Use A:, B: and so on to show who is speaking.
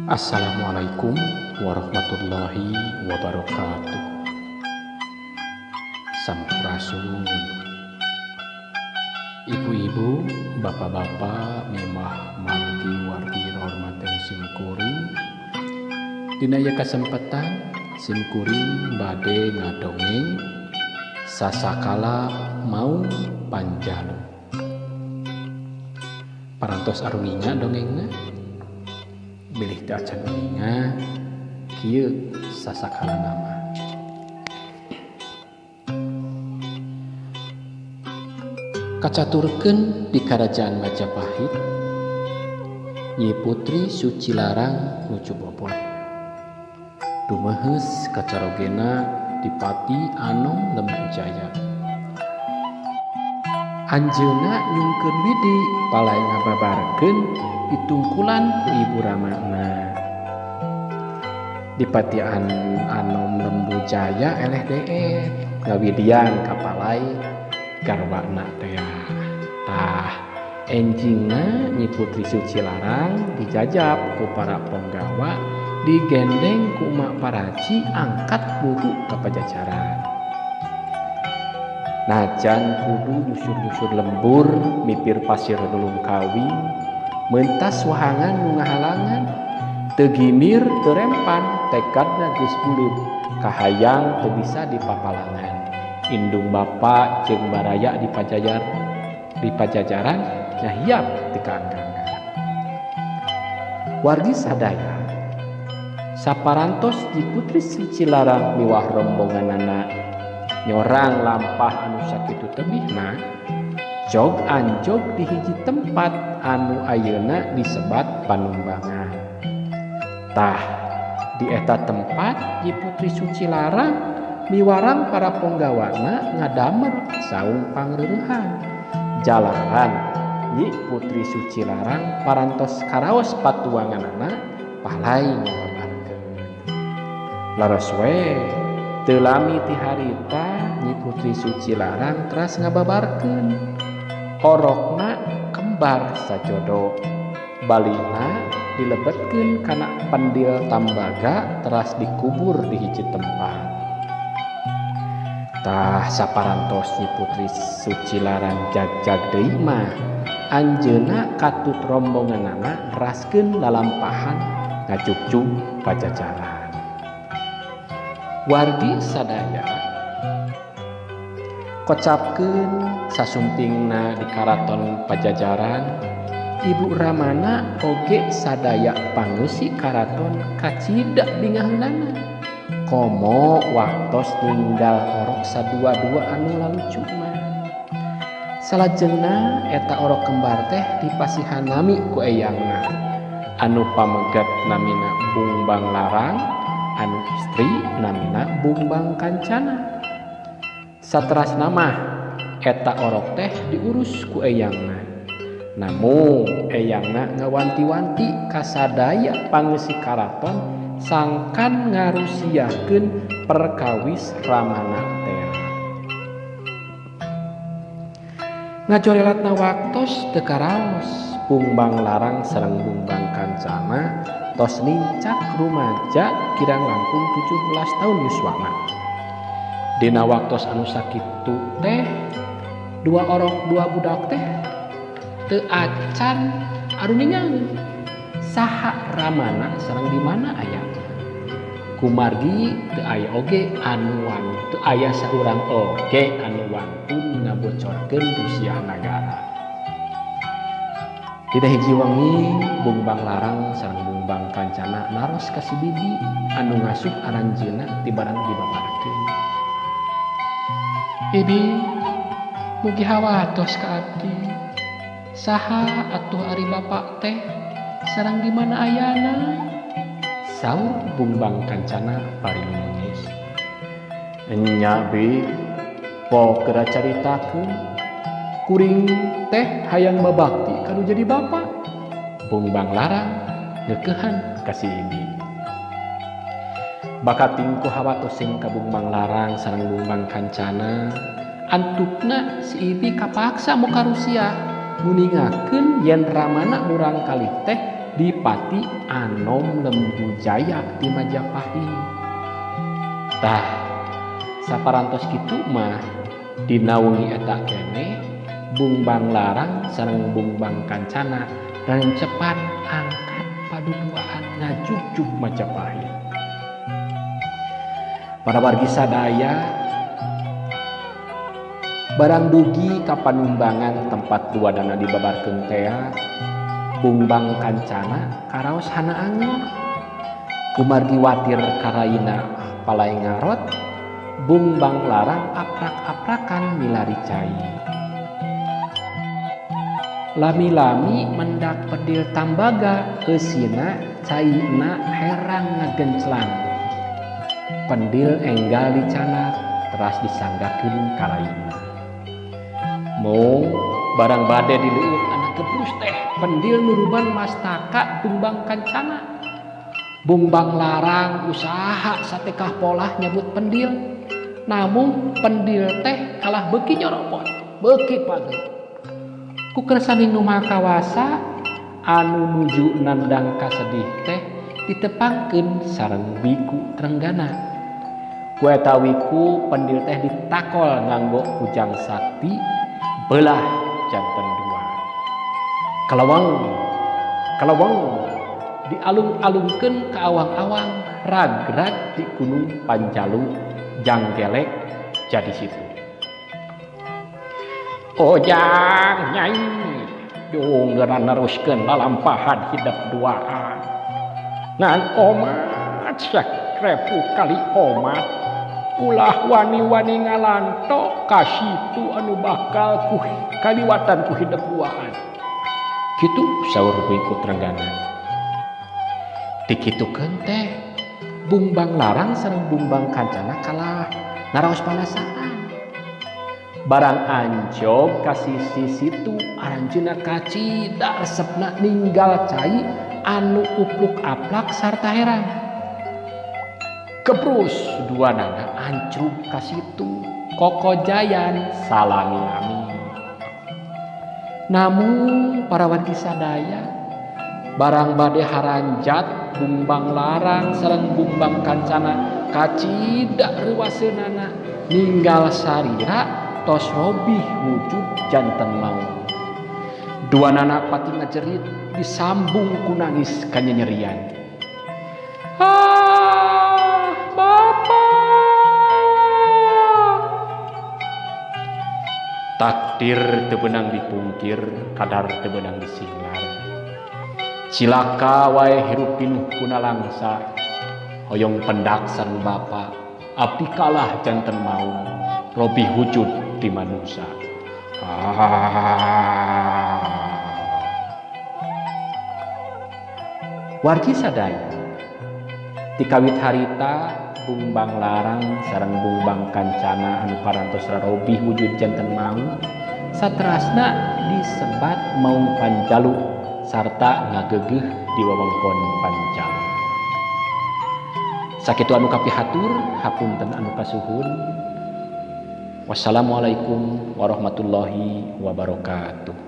A: Assalamualaikum warahmatullahi wabarakatuh. Sampurasun. Ibu-ibu, bapak-bapak, mimah margi wargi rahmaten simkuring. Dina ieu kasempatan simkuring bade ngadongeng sasakala maung panjalu. Parantos aruninga dongengna? Bilih teu acan uninga, kieu sasakala nama. Kacaturkeun di Karajaan Majapahit, Nyi Putri Suci Larang nuju bobot. Dumehes kacarogena Dipati Anom Lembu Jaya. Anjeunna nyungkeun widi palai ngababarkeun ditungkulan ku Ibu Ramana. Dipati Anom Lembu Jaya eleh deet ngawidian ka palai garwana teh. Tah enjingna Nyi Putri Suci Larang dijajab ku para ponggawa, digendeng ku Mak Paraci angkat buru ka Pajajaran. Najan kudu nyusur-nyusur lembur mipir pasir nulung kawin, mentas wahangan nu ngahalangan, teu gimir teu rempan tekadna geus buleud, kahayang teu bisa dipapalangan. Indung bapa jeung baraya di Pajajaran nyahiap ti kaanggangan. Wargi sadaya saparantos Nyi Putri Suci Larang miwah rombonganana nyorang lampah anu sakitu tebihna, jog anjog di hiji tempat anu ayeuna disebat Panumbangan. Tah di eta tempat Nyi Putri Suci Larang miwarang para ponggawana ngadamer saung pangreurehan. Jalaran Nyi Putri Suci Larang parantos karaos patuanganana palai ngababarkeun. Leres we teu lami ti harita Nyi Putri Suci Larang teras ngababarkeun. Orokna kembar sajodo, balina dilebetkeun kana pendil tambaga teras dikubur di hiji tempat. Tah saparantos Nyi Putri Suci Larang jag-jag deui mah anjeunna katut rombonganana neraskeun lalampahan ngajugjuk Pajajaran. Wargi sadaya kocapkeun sasumpingna di Karaton Pajajaran, Ibu Ramana oge sadaya pangeusi karaton kacida bingaheunana. Komo waktos ninggal orok sadua-dua anu lalucu mah. Salajengna eta orok kembar teh dipasihan nami ku eyangna. Anu pamegat namina Bungbang Larang, anu istri namina Bungbang Kancana. Saterasna mah eta orok teh diurus ku eyangna. Namun eyangna ngawanti-wanti kasadaya pangeusi karaton sangkan ngarusiahkeun perkawis Ramana teh. Ngajorelatna waktos teu karaos, Bungbang Larang sareng Bungbang Kancana tos nincak rumaja kirang langkung 17 tahun yuswana. Dina waktos anu sakitu teh dua orok dua budak teh teu acan aruningan saha Ramana sareng di mana ayana. Kumargi teu aya oge anu teu aya saurang oge anu wantun ngabocorkeun rusiah nagara. Dina hiji wengi Bungbang Larang sareng Bungbang Kancana naros ka si bibi anu ngasuh aranjeunna ti barang dibabarkeun. Bibi, mugi hawatos ka abdi. Saha atuh ari bapak teh sareng di mana ayana? Saur Bungbang Kancana bari nangis. Enya bi, pokera caritakeun. Kuring teh hayang babakti kanu jadi bapak. Bungbang Larang ngeukehan ka si bibi. Bakating ku hawatos sing ka Bungbang Larang sareng Bungbang Kancana, antukna si bibi kapaksa muka rusiah. nguningakeun yen ramana murang kalih teh Dipati Anom Lembu Jaya di Majapahit. Tah saparantos kitu mah dina wengi eta keneh Bungbang Larang sareng Bungbang Kancana rancepan angkat paduduaan ngajugjug Majapahit. Para wargi sadaya barang dugi ka panumbangan tempat duadana dibabarkeun tea, Bungbang Kancana karaos hana angor. Kumargi watir karaina palai ngarot, Bungbang Larang aprak-aprakan milari cai. Lami-lami mendak pedil tambaga eusina caina herang ngagenclang. Pendil enggal dicanak teras disanggakeun karaina. Mung barang bade dileueut anak gebrus teh pendil nuruban mastaka Bungbang Kancana. Bungbang Larang usaha satekah polah nyebut pendil, namun pendil teh kalah beuki nyoropot, beuki pageuh. Ku kersaning nu maha kawasa anu nuju nandang kasedih teh ditepangkeun sareng Wiku Trenggana. Ku eta wiku pendil teh ditakol nganggo kujang sakti belah janten dua. Kalawang kalawang dialung-alungkeun ka awang-awang rag-rag di Gunung Panjalu janggelek jadi situ. Ojang nyai jung geura neruskeun lalampahan hidep duaan. Ngan omat sakrepu kali omat ulah wani-wani ngalanto ka situ anu bakal ku kaliwatan ku hidep duaan. Kitu saur Wiku Trenggana. Dikitukeun teh Bungbang Larang sareng Bungbang Kancana kalah ngaraos panasaran. Barang anjog ka sisi situ aranjeunna kacida resepna ninggal cai anu upluk-aplak sarta herang. Gebrus duanana ancrub ka situ kokojayan salami-lami. Namun para wargi sadaya barang bade haranjat Bungbang Larang sareng Bungbang Kancana kacida reuwaseunana ninggal sarira tos robih wujud janten maung. Duanana pati ngajerit disambung ku nangis kanyanyerian. Ah, Bapak. Takdir teu beunang dipungkir, kadar teu beunang disinglar. Cilaka wae hirup pinuh kuna langsa. Hoyong pendak sareng bapa, abdi kalah janten maung, robih wujud di manusia. Ah. Wargi sadaya tikawit harita Bungbang Larang sareng Bungbang Kancana anu parantos rarobih wujud janten maung saterasna disebat Maung Panjalu sarta ngageugeuh di wewengkon Panjalu. Sakitu anu kapihatur, hapunten anu kasuhun. Wassalamualaikum warahmatullahi wabarakatuh.